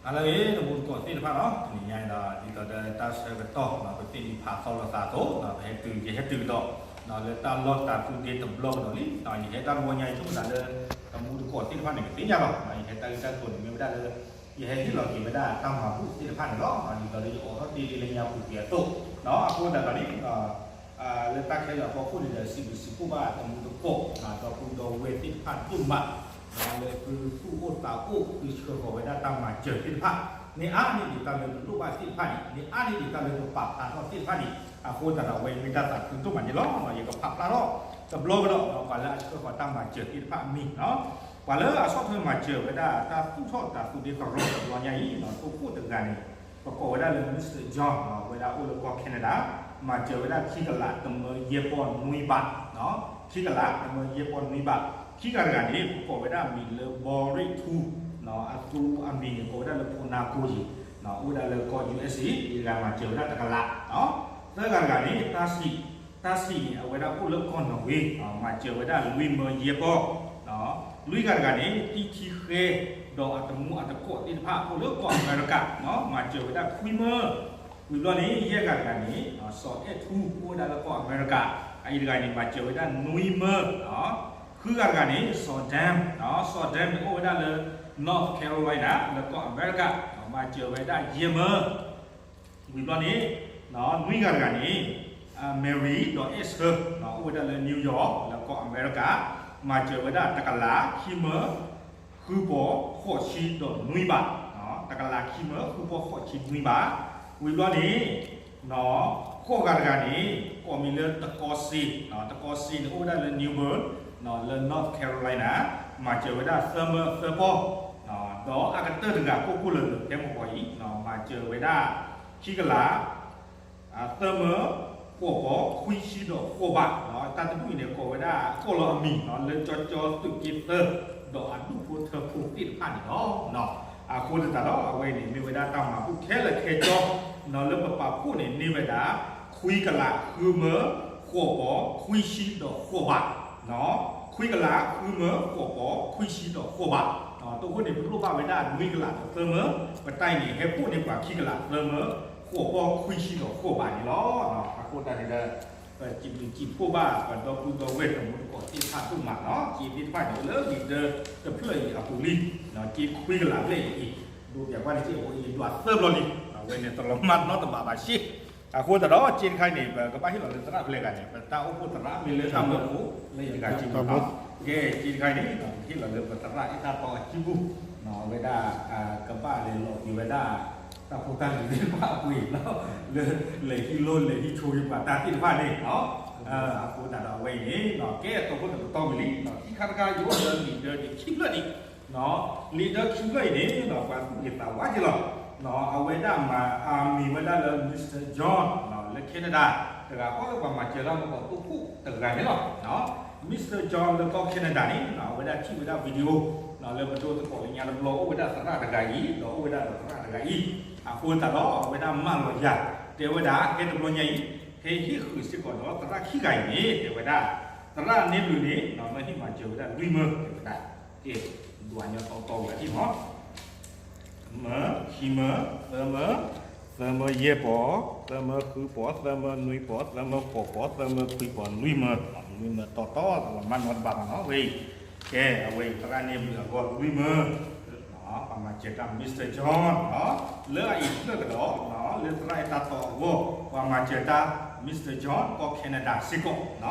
ဟါလၢအဂ့ၤ တမူတကိးသ့ၣ်တဖၣ်နီၤ, တနံၤညါအံၤဒီး ဒ်သိးဒီးတၢ်ဆၢကတီၢ် ပသ့ၣ်နံၣ်ဖးသီလိာ်သးအသိး ပဟဲတုၤ ယဟဲတုၤကဒီး လၢတၢ်လီၢ်တၢ်သူၣ်ဒ့တဘျီကဒီးလံ, ယဟဲတၢ်တဝီညါအံၤ ဆိကမိၣ်သးလၢ တမူတကိးသ့ၣ်တဖၣ်န့ၣ် ကသ့ၣ်ညါလီၤ. ယဟဲတၢ်ဂ့ၢ်တၢ်ကျိၤန့ၣ် မ့ၢ်ဝဲဒၣ်လၢ ယဟဲဟ့ၣ်လီၤက့ၤဝဲဒၣ်တၢ်မၤဘူၣ်သ့ၣ်တဖၣ်န့ၣ်လီၤ. ဒ်သိးဒီးယအိးထီၣ်တ့ၢ်လံလၢညါပူၤကွံာ်အသိး, အဃိသတးဒီးန့ၣ် လၢတၢ်ခဲလၢာ်အဖီခိၣ်န့ၣ်ဒီး စံးဘျုးစံးဖှိၣ်ဘၣ်တမူတကိး ဒီပုၢ်ဒီဝဲၢ်သ့ၣ်တဖၣ်ဒိၣ်မး လၢသုသူၣ်အိၣ်သးအိၣ် သုဆှၢဃီၤဝဲဒၣ်တၢ်မၤစၢၤသ့ၣ်တဖၣ်, မ့ၢ်အါန့ၢ်ဒံးတၢ်လၢပလိၣ်ဘၣ်သ့ၣ်တဖၣ်န့ၣ်, မ့ၢ်အါန့ၢ်ဒံးတၢ်လၢပပာ်ဖျါထီၣ်သ့ၣ်တဖၣ်န့ၣ်, အဃိသတးဒီးအဝဲမ့ၢ်တၢ်သးခုဒိၣ်မးန့ၣ်လီၤ. ယကဖးဖျါထီၣ်တဘျီကဒီး ပှၤလၢအဆှၢဃီၤတၢ်မၤစၢၤသ့ၣ်တဖၣ်အမံၤ, ပှၤလၢအဆီၣ်ထွဲမၤစၢၤဝဲဒၣ်တၢ်သူၣ်ထီၣ်တၢ်သူၣ်ဒ့တရီတဘျီညါအံၤ တိခိၣ်တဂၤန့ၣ် ပကိးဝဲဒၣ်လၢ Mister John ဝဲဒၣ်အိၣ်လၢကီၢ် Canada, မၤစၢၤဝဲဒၣ်ခံကလးတမၢယဲၢ်ပီၢ်နွံဘး, ခံကလးတမၢယဲၢ်ပီၢ်နွံဘး, ခံဂၤတဂၤန့ၣ် ပကိးဝဲဒၣ်အမံၤလၢ ဘီရ့ၣ်ထူ, အသူအမံၤန့ၣ် ကိးဝဲဒၣ်လၢဖိနါကိယံၤ, အိၣ်ဝဲဒၣ်လၢကီၢ် ယူၣ်အ့ၣ်စ့ၣ်, အံၤတဂၤမၤစၢၤဝဲဒၣ်တကလး, သၢဂၤတဂၤန့ၣ် တၢ်စံး, တၢ်စံးန့ၣ် အဝဲဒၣ်အိၣ်လၢကီၢ်နီၣ်ဝ့, မၤစၢၤဝဲဒၣ်လွံၢ်မၢယဲၢ်ပီၢ်, လွံၢ်ဂၤတဂၤန့ၣ် တံထံဃဲ, ဒီးအတမူအတကိးသ့ၣ်တဖၣ် အိၣ်လၢကီၢ်အမဲရကၤ, မၤစၢၤဝဲဒၣ်ခွံမၢ, ဝံၤဘျီန့ၣ် ယဲၢ်ဂၤတဂၤန့ၣ် စီၤအဲၣ်ထူ အိၣ်ဝဲဒၣ်လၢကီၢ်အမဲရကၤ, အအံၤတဂၤန့ၣ် မၤစၢၤဝဲဒၣ်နွံမၢ, ဃုဂၤတဂၤန့ၣ် စီၤဒၢၣ်, စီၤဒၢၣ်န့ၣ် အိၣ်ဝဲဒၣ်လၢ North Carolina လၢကီၢ်အမဲရကၤ, မၤစၢၤဝဲဒၣ်ယဲၢ်မၢ ဝံၤဘျီန့ၣ် နွံဂၤတဂၤန့ၣ် Mary ဒီးအဲၣ်ဆၢ အိၣ်ဝဲဒၣ်လၢ New York လၢကီၢ်အမဲရကၤ, မၤစၢၤဝဲဒၣ်တကလးခံမၢ ဃုပီၢ်ဃိးဆံဒီးနွံဘး, တကလးခံမၢဃုပီၢ်ဃိးဆံနွံဘး, ဝံၤဘျီန့ၣ် ဃိးဂၤတဂၤန့ၣ် ကိးမံၤလၢတကီစ့, တကီစ့န့ၣ် အိၣ်ဝဲဒၣ်လၢ New Bern လၢ North Carolina, မၤစၢၤဝဲဒၣ်သၢမၢသၢပီၢ်, ဒီးအကတၢၢ်တဂၤကိၢ်ကိၢ်လၢာ်လၢာ် ဖဲမုၢ်ဂီၤအံၤ မၤစၢၤဝဲဒၣ် ခံကလး သၢမၢ ဃိးပီၢ်ခွံဆံဒီးဃိးဘး, တၢ်တဒူၣ်အံၤန့ၣ် ကိးဝဲဒၣ် ကိးလီၤအမံၤ လၢကၠီကၠီသုးက့သၢ ဒီးအဒူၣ်ဖိထၢဖိသ့ၣ်တဖၣ်န့ၣ်လီၤ. အဃိသတးဒီး အဝဲအံၤန့ၣ် မ့ၢ်ဝဲဒၣ်တၢ်မၤဘူၣ်ခဲလၢာ်ခဲဆ့ လၢပပာ်ဖှိၣ်န့ၣ် န့ၢ်ဝဲဒၣ် ခွံကလးဃုမၢ ဃိးပီၢ်ခွံဆံဒီးဃိးဘး, ခွံကလးဃုမၢ ဃိးပီၢ်ခွံဆံဒီးဃိးဘး, တိခိၣ်န့ၣ် ပလိၣ်ဘၣ်ဝဲဒၣ်နွံကလးဒီးသၢမၢ, ပတၢ်အံၤန့ၣ် ဟဲဖှိၣ်န့ၢ်ပှၤခံကလးသၢမၢ ဃိးပီၢ်ခွံဆံဒီးဃိးဘးန့ၣ်လီၤ. အဃိသတးန့ၣ်ဒီး ပစံးဘျုးစံးဖှိၣ်ဘၣ် ပဒီပုၢ်ဒီဝဲၢ်တမူတကိးသ့ၣ်တဖၣ်ဒိၣ်မးနီၤ, စ့သ့ၣ်တဖၣ်န့ၣ် အိၣ်လၢလံာ်ဒၢတဖျၢၣ်အံၤအပူၤလံ, စ့ခွံကလးဘျဲၣ်အံၤ ဒိးပၠးကွၢ်န့ၣ် စ့အိၣ်အံၤဒွးသၢဘျီလံ, အဝဲန့ၣ်တလီၤမၢ်နီတဘးဘၣ်စ့, အဃိသတးဒီး စ့တခါအံၤန့ၣ် ပကဘၣ်ဟ့ၣ်လီၤလၢသရၣ်ဖဲလဲၣ်ဂၤန့ၣ် ပတၢ်အိၣ်ဖှိၣ်သရၣ်မ့ၢ်လၢတၢ်မၢဖိလၢယတဂၤစ့မးနီၤ, ကဲ စ့တခါအံၤန့ၣ် ပဟ့ၣ်လီၤလၢပသရၣ်အဲၣ်တၢ်တီအစုပူၤ, အဝဲဒၣ် ကဘၣ်လဲၤလီၤက့ၤဝဲဒၣ် တၢ်ဖိတၢ်လံၤသ့ၣ်တဖၣ်အပှ့ၤနီၤ, လၢ လဲၤဟံးလိလဲၤဟံးဆိက့ၤပှၤတၢ်သ့ၣ်တဖၣ်န့ၣ်, အဃိသတးဒီးအဝဲအံၤန့ၣ် ကဲအတီခိၣ်တကတီၢ်ဝံၤလံ, ခံခါတခါယအိၣ်လၢလံာ်ဒၢဒံးခံဖျၢၣ်န့ၣ်, လံာ်ဒၢခံဖျၢၣ်အံၤန့ၣ် ပှၤသူၣ်ဂ့ၤသးဝါက့ၤလီၤ, အဝဲဒၣ်မၤအမံၤဝဲဒၣ်လၢ Mister John လၢ Canada တဂၤဃီလၢပှၤမၤစၢၤတၢ်မၤကီၢ်တိခိၣ်တဂၤန့ၣ်လီၤ. Mister John လၢကီၢ် Canada န့ၣ် အဝဲဒၣ်ထံၣ်ဝဲဒၣ် video လၢပဒိသကိးလၢညါတဘျီ အိၣ်ဝဲဒၣ်သရၣ်တဂၤအံၤ ဒီးအိၣ်ဝဲဒၣ်ဒီးသရၣ်တဂၤအံၤ, အဃိသတးဒီး အဝဲဒၣ်မၢလီၤယၤ တဲဝဲဒၣ် ဟဲတဘျီညါအံၤ ဟဲဟ့ၣ်ဃုာ်စ့ၢ်ကီးဒီးသရၣ်ခံဂၤအံၤန့ၣ် တဲဝဲဒၣ် သရၣ်န့ၣ်ဘျုးန့ၣ် မ့ၢ်ဟ့ၣ်မၤစၢၤဝဲဒၣ်လွံၢ်မၢ တဲဝဲဒၣ်, ကဲ ဒွးညီတီတီဝဲဒၣ်အံၤမး မၢ ခံမၢ သၢမၢ သၢမၢယဲၢ်ပီၢ် သၢမၢဃုပီၢ် သၢမၢနွံပီၢ် သၢမၢဃိးပီၢ် သၢမၢခွံပီၢ် လွံၢ်မၢ, လွံၢ်မၢတီတီ တလီၤမၢ်နီတဘးဘၣ်နီၤ ဝဲအံၤ, ကဲ အဝဲအံၤ သရၣ်န့ၣ်ဘျုးအဂီၢ်လွံၢ်မၢ, ပှၤမၤစၢၤတၢ် Mister John လၢအအံၤဖျၢၣ်ကဒီး လၢသရၣ်အဲၣ်တၢ်တီအဂီၢ် ပှၤမၤစၢၤတၢ် Mister John ကီၢ် Canada စ့ၢ်ကီး,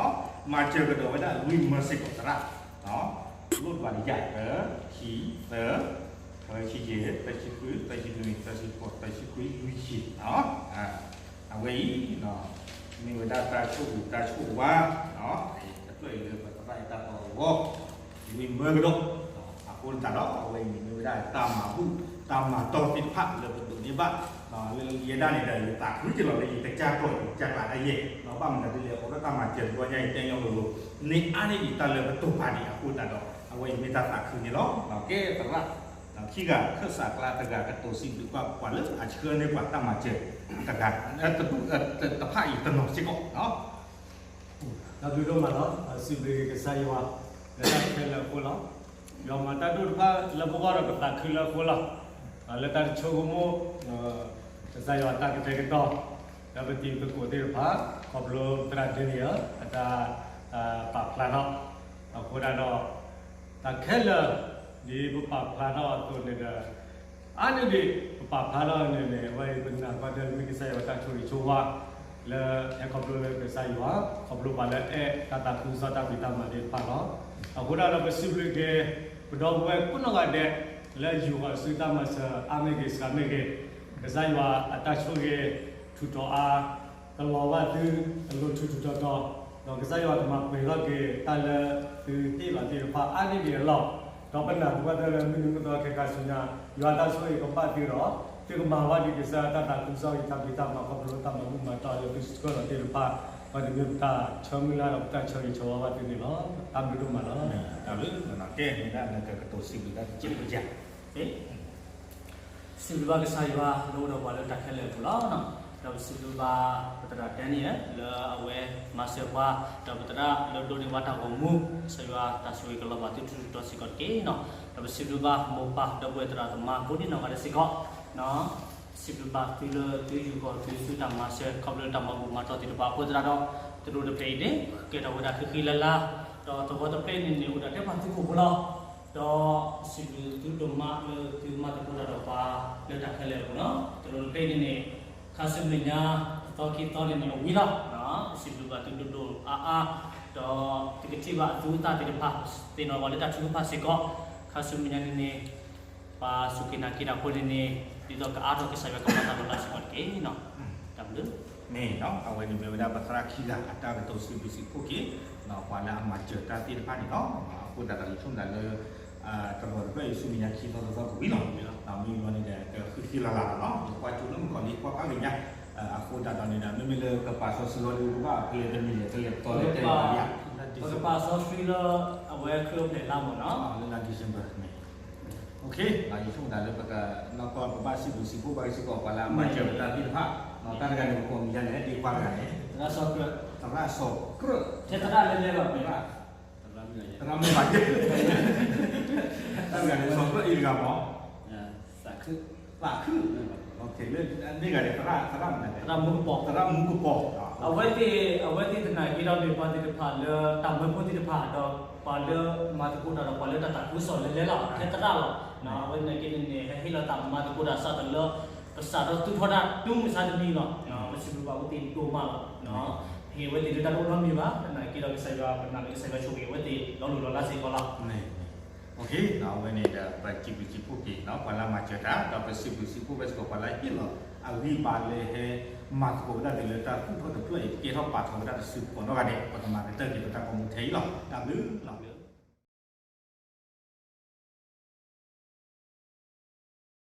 မၤစၢၤကဒီးဝဲဒၣ်လွံၢ်မၢစ့ၢ်ကီးသရၣ် လိၣ်တဘၣ်လံယၤ တၢ ခံ သၢ သၢဆံယဲၢ် သၢဆံဃု သၢဆံနွံ သၢဆံဃိး သၢဆံခွံ လွံၢ်ဆံ, အဝဲအံၤ မ့ၢ်ဝဲဒၣ်တၢ်ဆိၣ်ဂ့ၤတၢ်ဆိၣ်ဝါ တဖျၢၣ်အံၤလၢပသရၣ်အဲၣ်တၢ်တီအဂီၢ် လွံၢ်မၢကဒီး, အဃိသတးဒီး အဝဲအံၤန့ၣ် မ့ၢ်ဝဲဒၣ်တၢ်မၤဘူၣ်တၢ်မၤတီၢ်သ့ၣ်တဖၣ်လၢပဒိးန့ၢ်ဘၣ်, လၢယဲဒၣ်န့ၣ်ဒီး ယသးခုက့ၤလီၤလၢယကစၢ်ကျိာ်ယကစၢ်ကျါတၢ်ယဲၢ်, ဘၣ်မနုၤဒ်လဲၣ် အိးထီၣ်တၢ်မၤစၢၤတဘျီညါအံၤ တဲညီလိၤလိၤ, န့ၢ်အါန့ၢ်ဒံးတၢ်လၢပတိာ်ပာ်ဒံးအဃိသတးဒီး အဝဲအံၤမ့ၢ်တၢ်သးခုန့ၣ်လီၤ. ကဲသရၣ် ခံဂၤခၢၣ်စးကျါတဂၤကတိၤစံးဘျုးကွၢ်ပှၤလၢအဆှၢန့ၢ်ပှၤတၢ်မၤစၢၤတဂၤ တဒူၣ်တဖၣ်အံၤတနီၤစ့ၢ်ကီး တၢ်ဘျုးဒိၣ်မးလီၤ. စံးဘျုးကစၢ်ယွၤ လၢတၢ်ခဲလၢာ်အဃိလီၤ. ယွၤမၤတၢ်ဒိၣ်တဖၣ်လၢပဂီၢ်ဒီးပသးခုလၢအဃိလီၤ. လၢတၢ်တဆိကမိၣ် ကစၢ်ယွၤအတၢ်ကတဲာ်ကတီၤ လၢပတံၤသကိးသ့ၣ်တဖၣ် ခီဖျိသရၣ်ဒ့နံၣ်အၢ အတၢ်ပာ်ဖျါထီၣ် အဃိဒၣ်ဒီး တၢ်ခဲလၢာ် ဒ်ပပာ်ဖျါထီၣ်အသိးန့ၣ်ဒီး အါန့ၢ်ဒံး ပပာ်ဖျါထီၣ်န့ၣ်န့ၣ် အဝဲအံၤပနာ်ဘၣ်ဒၣ်လၢမ့ၢ်ကစၢ်ယွၤတၢ်ဆိၣ်ဂ့ၤဆိၣ်ဝါ လၢဟဲခီဖျိလၢကစၢ်ယွၤ ခီဖျိပှၤလၢအဲၣ်တၢ်သးခုကစီၣ်တၢ်ဖံးတၢ်မၤသ့ၣ်တဖၣ်လီၤ. အဃိဒၣ်ဒီးပစံးဘျုးက့ၤ ပဒီပုၢ်ဝဲၢ်ကိးနီၢ်ဂၤဒဲး လၢယူာ်ဂီၤဆူတၢ်မၤစၢၤအါမ့ၢ်ဂ့ၤစှၤမ့ၢ်ဂ့ၤ ကစၢ်ယွၤအတၢ်ဆိၣ်ဂ့ၤ ထူးတီၤအါ ကလီၤဘၣ်သု အလိၤထူးထူးတီၤတီၤ ဒီးကစၢ်ယွၤကမၤပှဲၤထီၣ်က့ၤတၢ်လၢသုဟ့ၣ်လီၤသ့ၣ်တဖၣ်အါန့ၢ်ဒံးအလီၢ် ဒီးပနာ်ဘၣ်ဒၣ်လၢမုၢ်နံၤမုၢ်သီခဲခါဆူညါ ယွၤတၢ်ဆိၣ်ဂ့ၤကဘၣ်သုဒီး သုကမၤဘၣ်ဒံးကစၢ်တၢ်သးခုကစီၣ်အံၤ တၢ်ဖံးတၢ်မၤခီဖျိတၢ်မၤဘူၣ်မၤတီၢ်လၢသုဆှၢလီၤသ့ၣ်တဖၣ် ပှၤတမ့ၢ်ပတၢ်ဆၢမုၢ်လၢ်ဒီးပတၢ်ဆၢဂ့ၤဆၢဝါဘၣ်သုန့ၣ်လီၤ. တၢ်ဘျုးဒိၣ်မးလီၤ. တၢ်ဘျုး ကဲ မ့ၢ်ဒၣ်နကကတိၤစံးဘျုးတၢ်တကဲးတကဲး စံးဘျုးဘၣ်ကစၢ်ယွၤလၢအိၣ်ဒီးပှၤလၢတၢ်ခဲလၢာ်အပူၤလီၤ. ဒီးပစံးဘျုးဘၣ်ပသရၣ်ဒ့နံၣ်အၢ လၢအဝဲမၤစၢၤပှၤ ဒီးပသရၣ်လၢဒိးန့ၢ်ဘၣ်တၢ်ဂီၤမူ ကစၢ်ယွၤတၢ်ဆိၣ်ဂ့ၤကလီၤဘၣ်သုထူးထူးတီၤတီၤစ့ၢ်ကီးတက့ၢ်နီၤ. ဒီးပစံးဘျုးဘၣ်မိၢ်ပၢ်ဒီပုၢ်ဝဲၢ်သရၣ်သမါကိးဒံးနီၢ်ဂၤဒဲးစ့ၢ်ကီး စံးဘျုးဘၣ်သုလၢသုယူာ်ဂီၤသုဆူတၢ်မၤစၢၤ ခီဖျိလၢတၢ်မၤဘူၣ်မၤတီၢ်သ့ၣ်တဖၣ်အဃိသတးဒီး တရူးတဖျၢၣ်အံၤန့ၣ် ကဲထီၣ်ဝဲဒၣ်ဃံဃံလၤလၤ ဒီးသဝီတဖျၢၣ်န့ၣ်န့ၣ် အိၣ်ဒီးတဲပှၤသုးခိၣ်ဖိလီၤ. ဒီးစံးဘျုးသုဒိၣ်မးလၢသုမၤသကိးတၢ်ဒီးပှၤလၢတၢ်ခဲလၢာ်အပူၤနီၤ တရူးတဖျၢၣ်န့ၣ်န့ၣ် ခါဆူမဲာ်ညါ အသီခံသီန့ၣ်န့ၣ် အဝံၤလီၤ. စံးဘျုးဘၣ်သုဒိၣ်ဒိၣ်အါအါ ဒီးသုကထံၣ်ဘၣ်အသုသးသ့ၣ်တဖၣ် သ့ၣ်နီၣ်ပှၤလၢတၢ်ထုကဖၣ်စ့ၢ်ကီး ခါဆူမဲာ်ညါန့ၣ်န့ၣ် ပှၤစူၢ်က့ၤနာ်က့ၤတၢ်ဖိန့ၣ်န့ၣ် ဒ်သိးကအါထီၣ်ကစၢ်ယွၤကမၤတၢ်လီၤလးစ့ၢ်ကီးတက့ၢ်နီၤ. တၢ်ဘျုး မ့ၢ်နီၤ အဝဲန့ၣ်မ့ၢ်ဝဲဒၣ်ပသရၣ်ခံဂၤအတၢ်ကတိၤစံးဘျုးစံးဖှိၣ်က့ၤ ပှၤလၢအမၤစၢၤတၢ်သ့ၣ်တဖၣ်န့ၣ်လီၤ. အဃိသတးဒီးယဆိကမိၣ်လၢ တရူးတဖျၢၣ်အံၤဆူမဲာ်ညါခံသီသီသီကဝံၤလီၤ. မ့ၢ်ဘျီန့ၣ်ဒီး ကဃံဃံလၤလၤလီၤနီၤ ယကွၢ်ကၠိလၢမုၣ်ကီၤလံၤကွၢ်ဖးဂ့ၤညါ အဃိသတးဒီးန့ၣ်ဒီး မ့မ့ၢ်လၢကပာ်စီဆှံလီၤဒီး ပဘၣ်အပျဲၢ်တမံၤလဲၣ် တလဲၤပတီၢ်လဲၤတဲလီၤယါ ပကပာ်စီဆှံလၢ အဝဲခုအပျဲၢ်လါမ့ၢ်နီၤ လၢလါ December န့ၣ် ယဆိကမိၣ်သးလၢပက နီၢ်ကီၢ်ပဘၣ်စံးဘျုးစံးဖှိၣ်ဘၣ်က့ၤစ့ၢ်ကီး ပှၤလၢအမၤစၢၤပတၢ်သ့ၣ်တဖၣ် တၢ်တဂၤန့ၣ် ပကိးမံၤဒ်လဲၣ် ဒ့ခွါတဂၤန့ၣ် သရၣ်စီၤကြၢး သရၣ်စီၤကြၢး ထဲသရၣ်လဲၤလဲၤလီၤ သရၣ်မ့ၢ်ဘၣ် တၢ်တဂၤန့ၣ် စီၤကြၢးအံၤတဂၤမ့ၢ် သးခု လၢန့ၣ်ဂၤန့ၣ် သရၣ် သရၣ်မူကပီၤ သရၣ်မူကပီၤ အဝဲသ့ၣ် အဝဲသ့ၣ်သနာ်က့ဒီးန့ၣ် ပှၤသ့ၣ်တဖၣ်လၢတၢ်မၢဖိသ့ၣ်တဖၣ်ဒီး ပှၤလၢမၤသကိးတၢ်ဒီး ပှၤလၢတၢ်သးခုကစီၣ်လဲၤလဲၤလီၤ ထဲသရၣ်လီၤ. အဝဲသနာ်က့န့ၣ်န့ၣ် ဟဲဟ့ၣ်လီၤသးမၤသကိးတၢ်စးထီၣ်လၢ ပစးထီၣ်သူၣ်ထီၣ်တၢ်တုၤမုၢ်ဆါတနံၤလီၤ. ပစံးဘျုးဘၣ်အဝဲသ့ၣ်ဒိၣ်မးလီၤ. ဟ့ၣ်အဝဲသ့ၣ်လၢတၢ်တအိၣ်နီတမံၤဘၣ် သနာ်က့ဒီးကစၢ်ယွၤ ပနာ်လၢကစၢ်ယွၤဆိၣ်ဂ့ၤအဝဲသ့ၣ်လီၤလိၢ်လီၤလးစ့ၢ်ကီးလီၤ. အဝဲန့ၣ်ဒီး ပစံးဘျုးစံးဖှိၣ်က့ၤ ပှၤလၢမၤစၢၤတၢ် ဒီးပစံးဘျုးစံးဖှိၣ်ဝဲစ့ၢ်ကီး ပှၤလၢဟ့ၣ်လီၤအဂံၢ်ဘါလၢဟဲမၤသကိးဝဲဒၣ်သ့ၣ်လၢတၢ်သူၣ်ထီၣ်တဖျၢၣ်အံၤ ကဲထီၣ်ပာ်ထီၣ်ဝဲဒၣ်တစုကိးနီၢ်ဂၤဒဲး ပကမၤကတၢၢ်က့ၤပတၢ်ဂီၤမူထဲအံၤလီၤ. တၢ်ဘျုးလီၤ.